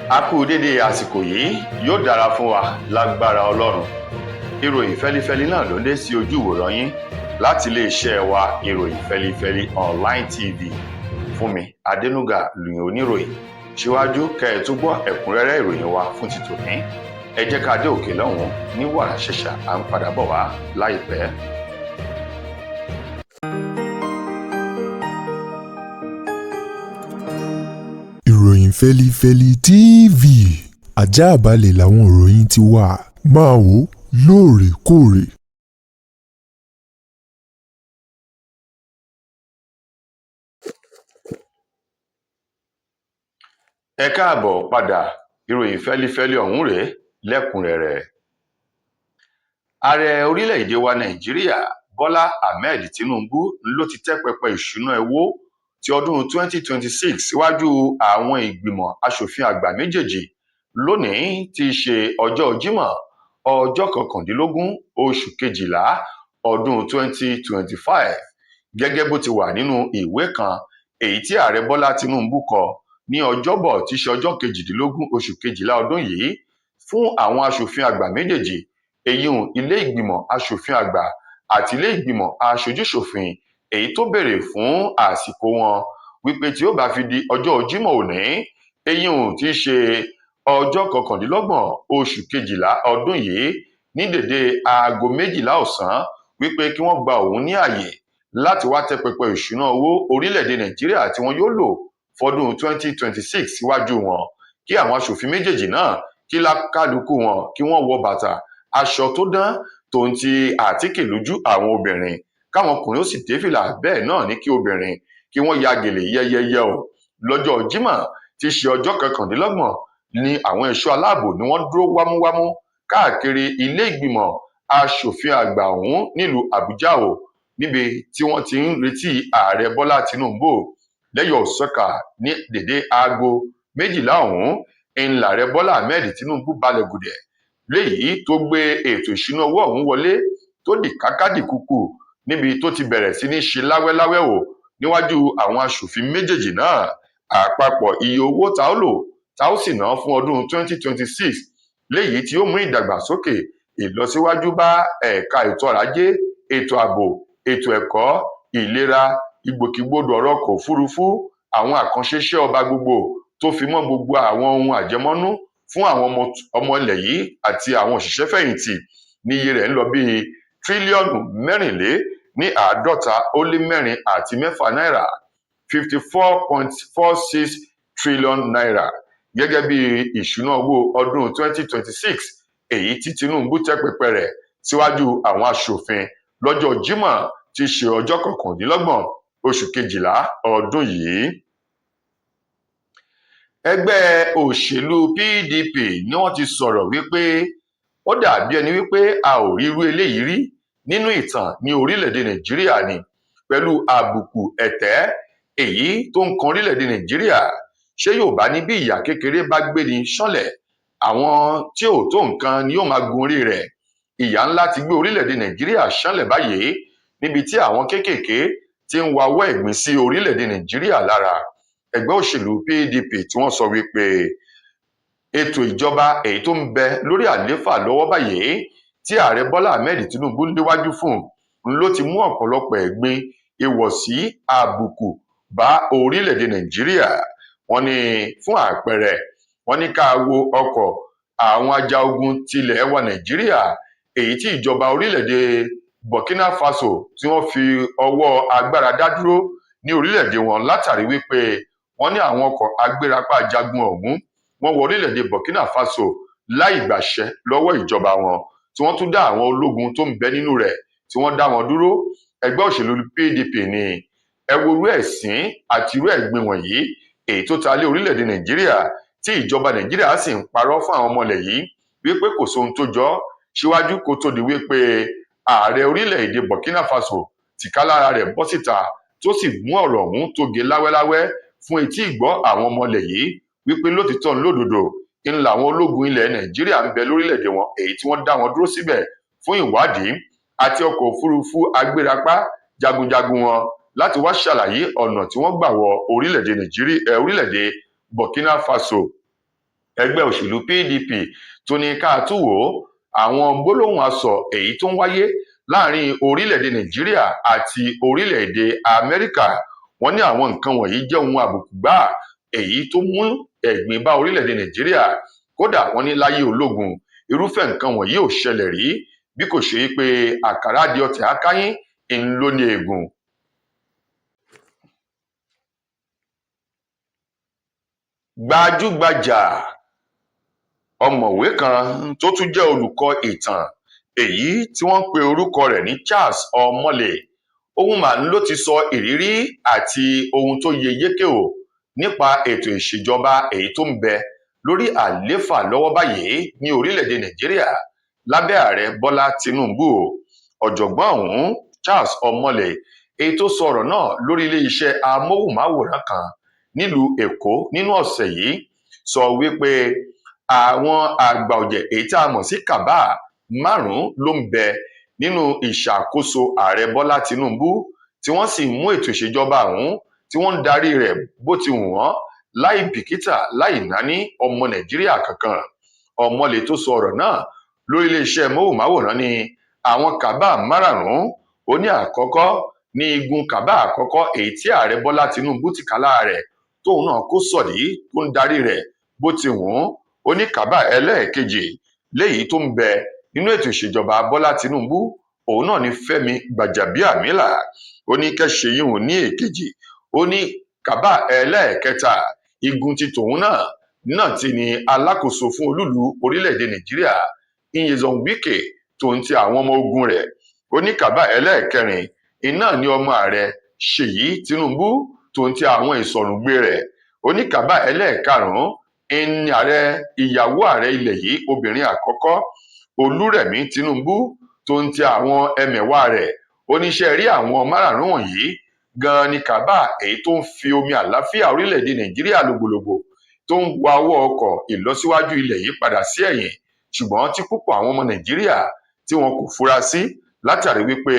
A kú dédé àsìkò yìí, yóò dára fún wa lágbára Ọlọ́run. Ìròyìn fẹlifẹli náà ló dé sí ojú ìwòran yín láti iléeṣẹ́ wa, Ìròyìn Fẹlifẹli Online TV. Fúnmi Adẹnuga lùyìn oníròyìn. Síwájú kẹ́ ẹ tó gbọ́ ẹ̀kúnrẹ́rẹ́ ìròyìn wa fún ti tòní, ẹ jẹ́ ká dé òkè lọ́hùn-ún ní wàrà ṣẹ̀ṣà, à ń padà bọ̀ wá láìpẹ́. Ìròyìn Fẹ́lifẹ́li TV, àjààbálẹ̀ làwọn ìròyìn ti wà, máa wò ó lóòrèkóòrè. Ẹ káàbọ̀ padà, ìròyìn fẹlifẹli ọ̀hún rèé lẹ́kùnrẹ́rẹ́. Ààrẹ orílẹ̀-èdè wa Nàìjíríà Bọ́lá Ahmed Tinubu ló ti tẹ́ pẹpẹ ìṣúná owó ti ọdún 2026 síwájú àwọn ìgbìmọ̀ asòfin àgbà méjèèjì lónìí tí í ṣe ọjọ́ Jímọ̀, ọjọ́ 19 oṣù kejìlá ọdún 2025, gẹ́gẹ́ bó ti wà nínú ìwé kan èyí tí ààrẹ Bọ́lá Tinubu kọ ní ọjọ́bọ̀ tí í ṣe ọjọ́ 18 oṣù kejìlá ọdún yìí fún àwọn asòfin àgbà méjèèjì, èyí ilé ìgbìmọ̀ asòfin àgbà àti ilé ìgbìmọ̀ aṣojúṣòfin, èyí tó béèrè fún àsìkò wọn wípé tí ó bá fi di ọjọ́ Jímọ̀ òní, èyí tí í ṣe ọjọ́ 29 oṣù kejìlá ọdún yìí ní dédé aago 12 ọ̀sán, wípé kí wọ́n gba òun ní ààyè láti wá tẹ́ pẹpẹ ìṣúná owó orílẹ̀-èdè Nàìjíríà tí wọ́n yóò lò fọdún 2026 síwájú wọn, kí àwọn aṣòfin méjèèjì náà kí lákàlùkù wọn kí wọ́n wọ bàtà aṣọ tó dán tòun ti àtíkè lójú àwọn obìnrin, káwọn ọkùnrin ó sì dé fìlà, bẹ́ẹ̀ náà ní kí obìnrin kí wọ́n ya gèlè yẹ́yẹ́yẹ́ o. Lọ́jọ́ Jímọ̀ tí í ṣe ọjọ́ 29 ni àwọn ẹ̀ṣọ́ aláàbò ni wọ́n dúró wámúwámú káàkiri ilé ìgbìmọ̀ aṣòfin àgbà ọ̀hún nílùú Àbújá o, níbi tí wọ́n ti ń retí ààrẹ Bọ́lá Tinubu. Lẹ́yọ̀ òsọ́kà ní dédé aago 12 ọ̀hún ńlá ààrẹ Bọ́lá Ahmed Tinubu balẹ̀ gùdẹ̀, léyìí tó gbé ètò ìṣúná owó ọ̀hún wọlé tó di kákàdìkùkù, níbi tó ti bẹ̀rẹ̀ sí ní ṣe láwẹ́láwẹ́ o níwájú àwọn aṣòfin méjèèjì náà. Àpapọ̀ iye owó tá ó lò tá ó sì ná fún ọdún 2026, léyìí tí ó mú ìdàgbàsókè ìlọsíwájú bá ẹ̀ka ètò ọrọ̀ ajé, ètò ààbò, ètò ẹ̀kọ́, ìlera, ìgbòkègbodò ọ̀rọ̀ ọkọ̀ òfurufú, àwọn àkànṣe iṣẹ́ ọba gbogbo tó fi mọ́ gbogbo àwọn ohun àjẹmọ́nú fún àwọn ọmọ ilẹ̀ yìí àti àwọn òṣìṣẹ́ fẹ̀yìntì, ní iye rẹ̀ ń lọ bíi tírílíọ̀nù 54.46 náírà, 54.46 trillion naira, gẹ́gẹ́ bí ìṣúná owó ọdún 2026 èyí tí Tinubu tẹ́ pẹpẹ rẹ̀ síwájú àwọn aṣòfin lọ́jọ́ Jímọ̀ tí í ṣe ọjọ́ 29 oṣù kejìlá ọdún yìí. Ẹgbẹ́ òṣèlú PDP ni wọ́n ti sọ̀rọ̀ wípé ó dàbí ẹni wípé a ò rí irú eléyìí rí nínú ìtàn ní orílẹ̀-èdè Nàìjíríà ni, pẹ̀lú àbùkù ẹ̀tẹ́ èyí tó ń kan orílẹ̀-èdè Nàìjíríà. Ṣé Yorùbá ní bí ìyà kékeré bá gbé ní ṣánlẹ̀, àwọn tí ò tó nǹkan ni yóò máa gun orí rẹ̀. Ìyà ńlá ti gbé orílẹ̀-èdè Nàìjíríà ṣánlẹ̀ báyìí, níbi tí àwọn kéékèèké ti ń wawọ́ ẹ̀gbin sí orílẹ̀-èdè Nàìjíríà lára. Ẹgbẹ́ òṣèlú PDP tí wọ́n sọ wípé ètò ìjọba èyí tó ń bẹ lórí àlééfà lọ́wọ́ báyìí tí ààrẹ Bọ́lá Ahmed Tinubu léwájú fún ló ti mú ọ̀pọ̀lọpọ̀ ẹ̀gbin, ìwọ̀sí, àbùkù bá orílẹ̀-èdè Nàìjíríà. Wọ́n ní fún àpẹẹrẹ, wọ́n ní ká wo ọkọ̀ àwọn ajaogun tilẹ̀ wa Nàìjíríà èyí tí ìjọba orílẹ̀-èdè Burkina Faso tí wọ́n fi ọwọ́ agbára dá dúró ní orílẹ̀-èdè wọn, látàrí wípé wọ́n ní àwọn ọkọ̀ agbérapá jagun ọ̀hún wọ́n wọ orílẹ̀-èdè Burkina Faso láì gbàṣẹ lọ́wọ́ ìjọba wọn, tí wọ́n tún dá àwọn ológun tó ń bẹ nínú rẹ̀ tí wọ́n dá wọn dúró. Ẹgbẹ́ òṣèlú PDP ní ẹ wo irú ẹ̀sín àti irú ẹ̀gbin wọ̀nyí èyí tó ta lé orílẹ̀-èdè Nàìjíríà, tí ìjọba Nàìjíríà sì ń parọ́ fún àwọn ọmọ ilẹ̀ yìí wípé kò sóhun tó jọ síwájú kó tó di wípé ààrẹ orílẹ̀-èdè Burkina Faso tìkálára rẹ̀ bọ́ síta tó sì mú ọ̀rọ̀ ọ̀hún tó gé láwẹ́láwẹ́ fún etí ìgbọ́ àwọn ọmọ ilẹ̀ yìí wípé lótìtọ́ lódodo ń làwọn ológun ilẹ̀ Nàìjíríà ń bẹ lórílẹ̀-èdè wọn èyí tí wọ́n dá wọn dúró síbẹ̀ fún ìwádìí àti ọkọ̀ òfurufú agbérapá jagunjagun wọn láti wá ṣàlàyé ọ̀nà tí wọ́n gbà wọ orílẹ̀-èdè Nàìjíríà, orílẹ̀-èdè Burkina Faso. Ẹgbẹ́ òṣèlú PDP tó ní káàtúwò àwọn gbólóhùn asọ̀ èyí tó ń wáyé láàrin orílẹ̀-èdè Nàìjíríà àti orílẹ̀-èdè Amẹ́ríkà. Wọ́n ní àwọn nǹkan wọ̀nyí jẹ́ ohun àbùkù gbáà èyí tó mú ẹ̀gbin bá orílẹ̀-èdè Nàìjíríà. Kódà wọ́n ní láyé ológun irúfẹ́ nǹkan wọ̀nyí ò ṣẹlẹ̀ rí, bí kò ṣe pé àkàrà di ọtẹ̀ akáyín ń ló ní eegun. Gbajúgbajà ọ̀mọ̀wé kan tó tún jẹ́ olùkọ́ ìtàn èyí tí wọ́n ń pe orúkọ rẹ̀ ní Charles Omole, òun mà ló ti sọ ìrírí àti ohun tó yẹ yékè o nípa ètò ìṣèjọba èyí tó ń bẹ lórí àlééfà lọ́wọ́ báyìí ní orílẹ̀-èdè Nàìjíríà lábẹ́ ààrẹ Bọ́lá Tinubu. Ọ̀jọ̀gbọ́n ọ̀hún Charles Omole èyí tó sọ ọ̀rọ̀ náà lórí iléeṣẹ́ amóhùnmáwòrán kan nílùú Èkó nínú ọ̀sẹ̀ yìí sọ wípé àwọn àgbà ọ̀jẹ̀ èyí tá a mọ̀ sí kàbá márùn-ún ló ń bẹ nínú ìṣàkóso ààrẹ Bọ́lá Tinubu, tí wọ́n sì mú ètò ìṣèjọba ọ̀hún tí wọ́n ń darí rẹ̀ bó ti wù wọ́n láì bìkítà láì náání ọmọ Nàìjíríà kankan. Omole tó sọ ọ̀rọ̀ náà lórí iléeṣẹ́ móhùnmáwòrán ní àwọn kàbá márààrún. Ó ní àkọ́kọ́ ní igun kàbá àkọ́kọ́ èyí tí ààrẹ Bọ́lá Tinubu tìkálà rẹ̀ tóun náà kó sọ̀dí tó ń darí rẹ̀ bó ti wù ú. Ó ní kàbá ẹlẹ́ẹ̀kejì léyìí tó ń bẹ nínú ètò ìṣèjọba Bọ́lá Tinubu, òun náà ní Fẹ́mi Gbàjàbíàmílà. Ó ní kẹ́sẹ yìí ní èkejì. Ó ní kàbá ẹlẹ́ẹ̀kẹta igun ti tòun náà ti ní alákòóso fún olúùlú orílẹ̀-èdè Nàìjíríà Nyesom Wike tòun ti àwọn ọmọ ogun rẹ̀. Ó ní kàbá ẹlẹ́ẹ̀kẹrin iná ní ọmọ ààrẹ Ṣèyí Tinubu tòun ti àwọn ìsọ̀rùngbé rẹ̀. Ó ní kàbá ẹlẹ́ẹ̀karùn-ún ní ààrẹ ìyàwó ààrẹ ilẹ̀ yìí obìnrin àkọ́kọ́ Olúrẹ̀mí Tinubu tòun ti àwọn ẹmẹ̀wà rẹ̀. Ó ní ṣe rí àwọn márààrún wọ̀nyí gan-an ní kàbá èyí tó ń fi omi àlàáfíà orílẹ̀-èdè Nàìjíríà lògbòlògbò tó ń wa ọwọ́ ọkọ̀ ìlọsíwájú ilẹ̀ yìí padà sí ẹ̀yìn, ṣùgbọ́n tí púpọ̀ àwọn ọmọ Nàìjíríà tí wọn kò fura sí látàrí wípé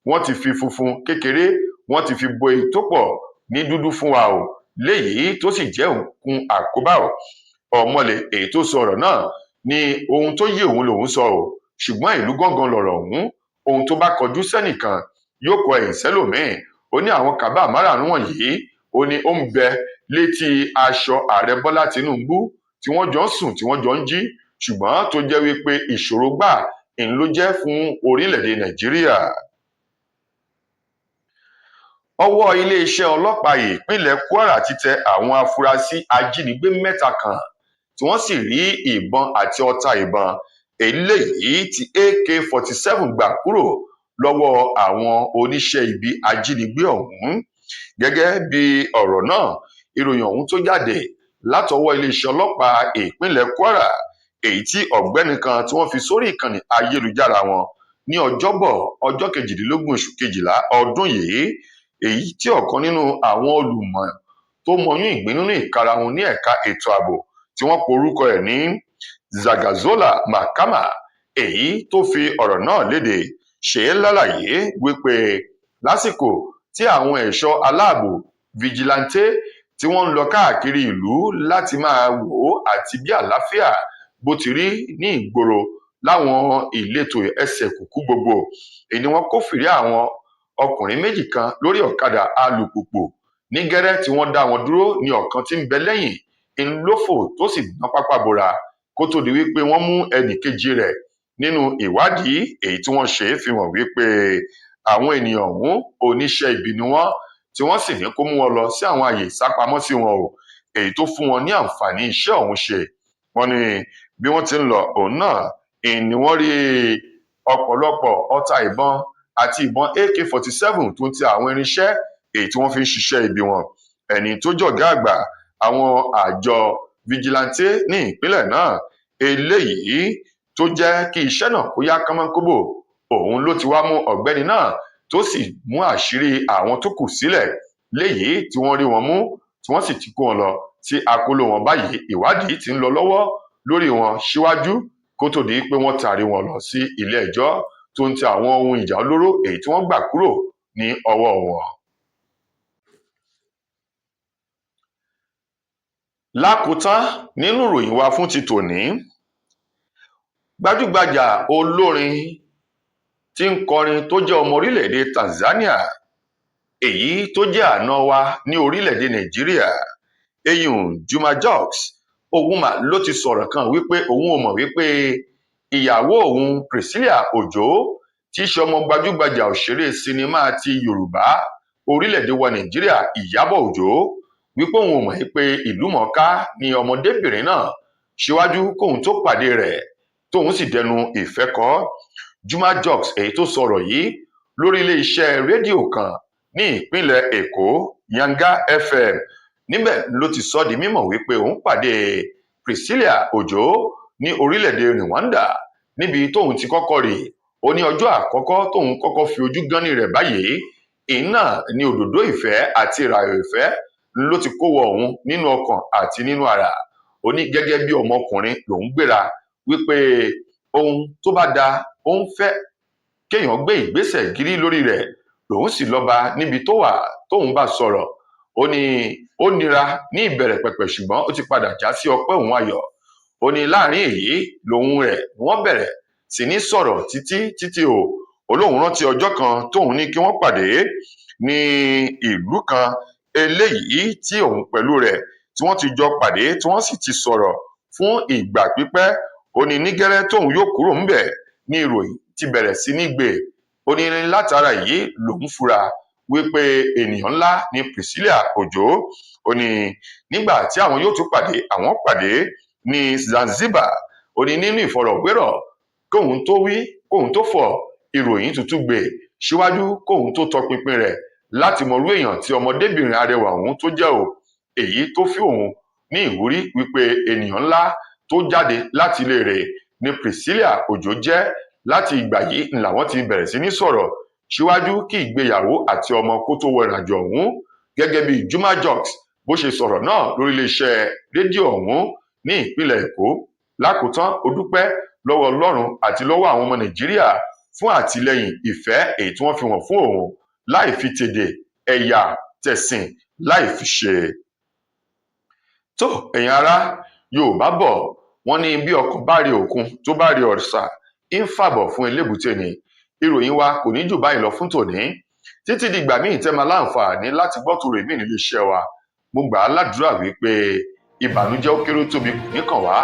wọ́n ti fi funfun kékeré wọ́n ti fi bo èyí tó pọ̀ ní dúdú fún wa o, léyìí tó sì jẹ́ òkun àkóbá o. Omole èyí tó sọ ọ̀rọ̀ náà ní ohun tó yé òun lòun sọ o, ṣùgbọ́n ìlú gángan lọ̀rọ̀ ọ̀hún, ohun tó bá kọjú sẹ́nìkan yóò kọ ẹ̀yìn sẹ́lòmíì. Ó ní àwọn kàbá márààrún wọ̀nyí ó ní ó ń bẹ létí aṣọ ààrẹ Bọ́lá Tinubu tí wọ́n jọ ń sùn tí wọ́n jọ ń jí, ṣùgbọ́n tó jẹ́ wípé ìṣòro gbà ń ló jẹ́ fún orílẹ̀-èdè Nàìjíríà. Ọwọ́ iléeṣẹ́ ọlọ́pàá ìpínlẹ̀ Kwara ti tẹ àwọn afurasí ajínigbé mẹ́ta kan tí wọ́n sì rí ìbọn àti ọta ìbọn eléyìí tí AK-47 gbà kúrò lọ́wọ́ àwọn oníṣẹ́ ibi ajínigbé ọ̀hún. Gẹ́gẹ́ bí ọ̀rọ̀ náà, ìròyìn ọ̀hún tó jáde látọwọ́ iléeṣẹ́ ọlọ́pàá ìpínlẹ̀ Kwara èyí tí ọ̀gbẹ́ni kan tí wọ́n fi sórí ìkànnì ayélujára wọn ní Ọjọ́bọ̀ ọjọ́ 18 oṣù kejìlá ọdún yìí, èyí tí ọ̀kan nínú àwọn olùmọ̀ tó mọyún ìgbín nínú ìkarahun ní ẹ̀ka ètò ààbò tí wọ́n pe orúkọ ẹ̀ ní Zagazola Makama èyí tó fi ọ̀rọ̀ náà léde ṣe é lálàyé wípé lásìkò tí àwọn ẹ̀ṣọ́ aláàbò fìjìláńtẹ́ tí wọ́n ń lọ káàkiri ìlú láti máa wò ó àti bí àlàáfíà bó ti rí ní ìgboro láwọn ìletò ẹsẹ̀ kùkú gbogbo, èyí ni wọ́n kófìrí àwọn ọkùnrin méjì kan lórí ọ̀kadà alùpùpù ní gẹ́rẹ́ tí wọ́n dá wọn dúró ní ọ̀kan tí ń bẹ lẹ́yìn ńlọ́fọ̀ tó sì ná pápá bora kó tó di wípé wọ́n mú ẹnì kejì rẹ̀. Nínú ìwádìí èyí tí wọ́n ṣe fi hàn wípé àwọn ènìyàn ọ̀hún oníṣẹ́ ibi ni wọ́n, tí wọ́n sì ní kó mú wọn lọ sí àwọn àyè ìsápamọ́sí wọn o, èyí tó fún wọn ní àǹfààní iṣẹ́ ọ̀hún ṣe. Wọ́n ní bí wọ́n ti ń lọ òun náà ni wọ́n rí ọ̀pọ̀lọpọ̀ ọta ìbọn àti ìbọn AK-47 tó ń ti àwọn irinṣẹ́ èyí tí wọ́n fi ń ṣiṣẹ́ ibi wọn. Ẹni tó jọ̀gá àgbà àwọn àjọ fìjìláńtẹ́ ní ìpínlẹ̀ náà eléyìí tó jẹ́ kí iṣẹ́ náà kó yá kánmọ́nkóbò, òun ló ti wá mú ọ̀gbẹ́ni náà tó sì mú àṣírí àwọn tó kù sílẹ̀ léyìí tí wọ́n rí wọn mú tí wọ́n sì ti kó wọn lọ sí akóló wọn báyìí. Ìwádìí ti ń lọ lọ́wọ́ lórí wọn síwájú kó tó di pé wọ́n taari wọn lọ sí ilé ẹjọ́ tó ń ti àwọn ohun ìjà olóró èyí tí wọ́n gbà kúrò ní ọwọ́ wọn. Lákòótán nínú ìròyìn wa fún ti tòní, gbajúgbajà olórin tí ń kọrin tó jẹ́ ọmọ orílẹ̀-èdè Tanzania, èyí tó jẹ́ àná wa ní orílẹ̀-èdè Nàìjíríà, eyín Juma Jux, òun mà ló ti sọ̀rọ̀ kan wípé òun ò mọ̀ wípé ìyàwó òun Priscilla Òjó, tí í ṣe ọmọ gbajúgbajà òṣèré sinimá ti Yorùbá orílẹ̀-èdè wa Nàìjíríà, Ìyábọ̀ Òjó, wípé òun ò mọ̀ pé ìlúmọ̀ọ́ká ni ọmọdébìnrin náà síwájú kóun tó pàdé rẹ̀ tóun sì dẹnu ìfẹ́ kọ. Juma Jux èyí tó sọ̀rọ̀ yìí lórí iléeṣẹ́ rédíò kan ní ìpínlẹ̀ Èkó, Yanga FM, níbẹ̀ ló ti sọ di mímọ̀ wípé òun pàdé Priscilla Òjó ní orílẹ̀-èdè Rwanda níbi tóun ti kọ́kọ́ rí. Ó ní ọjọ́ àkọ́kọ́ tóun kọ́kọ́ fi ojú gánní rẹ̀ báyìí, iná ní òdòdó ìfẹ́ àti ìràwọ̀ ìfẹ́ ló ti kó wọ òun nínú ọkàn àti nínú ara. Ó ní gẹ́gẹ́ bí ọmọkùnrin lòun gbéra wípé ohun tó bá da òun fẹ́ kéèyàn gbé ìgbésẹ̀ gírí lórí rẹ̀, lòun sì lọ́ba níbi tó wà tóun bá sọ̀rọ̀. Ó ní ó nira ní ìbẹ̀rẹ̀ pẹ̀pẹ̀, ṣùgbọ́n ó ti padà já sí ọpẹ́ òun ayọ̀. Ó ní láàrin èyí lòun rẹ̀ wọ́n bẹ̀rẹ̀ sí ní sọ̀rọ̀ títí títí o. Olóhùn rántí ọjọ́ kan tóun ní kí wọ́n pàdé ní ìlú kan eléyìí tí òun pẹ̀lú rẹ̀ tí wọ́n ti jọ pàdé tí wọ́n sì ti sọ̀rọ̀ fún ìgbà pípẹ́. Ó ní ní gẹ́rẹ́ tóun yóò kúrò ńbẹ̀ ní ìròyìn ti bẹ̀rẹ̀ sí ní gbé. Ó ní látara yìí lòun fura wípé ènìyàn ńlá ni Priscilla Òjó. Ó ní nígbà tí àwọn yóò tún pàdé, àwọn pàdé ní Zanzibar. Ó ní nínú ìfọ̀rọ̀wérọ̀ kóun tó wí kóun tó fọ̀, ìròyìn tuntun gbé síwájú kóun tó tọpinpin rẹ̀ láti mọrú èèyàn tí ọmọdébìnrin arẹwà ọ̀hún tó jẹ́ o, èyí tó fi òun ní ìwúrí wípé ènìyàn ńlá tó jáde láti ilé rẹ̀ ní Priscilla Òjó jẹ́. Láti ìgbà yìí làwọn ti bẹ̀rẹ̀ sí ní sọ̀rọ̀ síwájú kí ìgbéyàwó àti ọmọ kó tó wọ ìrìnàjò ọ̀hún, gẹ́gẹ́ bí Juma Jux bó ṣe sọ̀rọ̀ náà lórí iléeṣẹ́ rédíò ọ̀hún ní ìpínlẹ̀ Èkó. Lákòótán, ó dúpẹ́ lọ́wọ́ Ọlọ́run àti lọ́wọ́ àwọn ọmọ Nàìjíríà fún àtìlẹ́yìn ìfẹ́ èyí tí wọ́n fi hàn fún òun láì fi tèdè, ẹ̀yà, tẹ̀sìn láì fi ṣe. Tó ẹ̀yin ará, Yorùbá bọ̀ wọ́n ní bí ọkọ̀ bá rí òkun tó bá rí ọ̀sà ń fàbọ̀ fún elébùté ni. Ìròyìn wa kò ní jù báyìí lọ fún tòní. Títí dìgbà míì tẹ́ máa láǹfààní láti gbọ́ tòrò èmi nílé iṣẹ́ wa, mo gbà á ládùúrà wípé ìbànújẹ́ ó kéré tóbi kò ní kàn wá,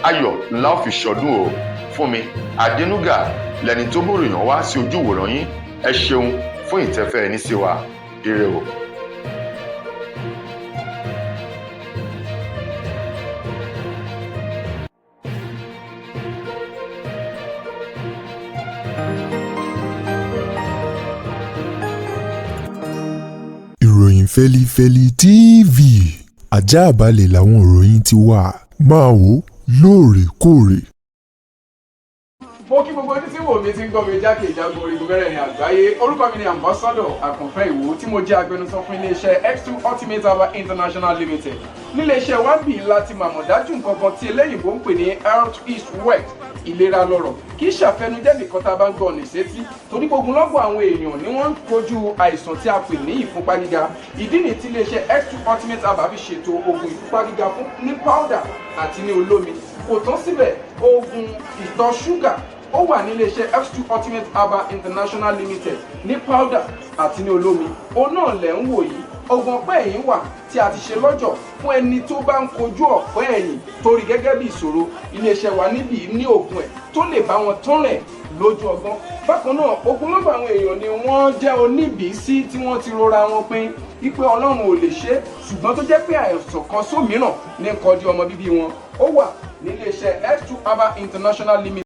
ayọ̀ ńlá ó fi ṣọdún o. Fún mi Adénúgà lẹni tó bòròyàn wá sí ojú ìwòran yín. Ẹ ṣeun fún ìtẹ́fẹ́ ẹni sí wa. Ire o. Ìròyìn Fẹ́lifẹ́li TV, ajáàbalẹ̀ làwọn ìròyìn ti wà, máa wò lóòrèkóòrè. Mo kí gbogbo ojú tí wò mí tí ń gbọ́ mi jákèjádò orígun mẹ́rẹ̀ẹ̀rin àgbáyé. Orúkọ mi ni Ambassador Àkànfẹ́ Ìwò, tí mo jẹ́ agbẹnusọ fún iléeṣẹ́ X2 Ultimate Herbal International Limited. Níléeṣẹ́ wa ń bì láti màmọ̀ dájú nǹkan kan tí eléyìnbó ń pè ní health is wealth, ìlera lọ́rọ̀. Kì í ṣàfẹnujẹ́ nìkan tá a bá ń gbọ́ ọ̀nà ìsétí, torí gbogbo lọ́gbọ̀ àwọn èèyàn ni wọ́n ń kojú àìsàn tí a pè ní ìfúnpá gíga. Ìdí nìyí tí iléeṣẹ́ X2 Ultimate Herbal fi ṣètò oògùn ìfúnpá gíga fún ní powder àti ní olómi. Kò tán síbẹ̀, oògùn ìtọ̀ ṣúgà ó wà ní iléeṣẹ́ X2 Ultimate Herbal International Limited ní powder àti ní olómi. Òun náà lẹ̀ ń wò yìí. Oògùn ọ̀pẹ́ ẹ̀yìn wà tí a ti ṣe lọ́jọ̀ fún ẹni tó bá ń kojú ọ̀pẹ́ ẹ̀yìn torí gẹ́gẹ́ bí ìṣòro. Iléeṣẹ́ wa níbí ní oògùn ẹ̀ tó lè bá wọn tán rẹ̀ lójú ọgbọ́n. Bákan náà, ogunlọ́gọ̀ àwọn èèyàn ni wọ́n jẹ́ oníbìísí tí wọ́n ti rora wọn pin wípé Ọlọ́run ò lè ṣe, ṣùgbọ́n tó jẹ́ pé àìsàn kan sómìíràn ní nǹkan di ọmọ bíbí wọn. Ó wà níléeṣẹ́ X2 Herbal International Limited.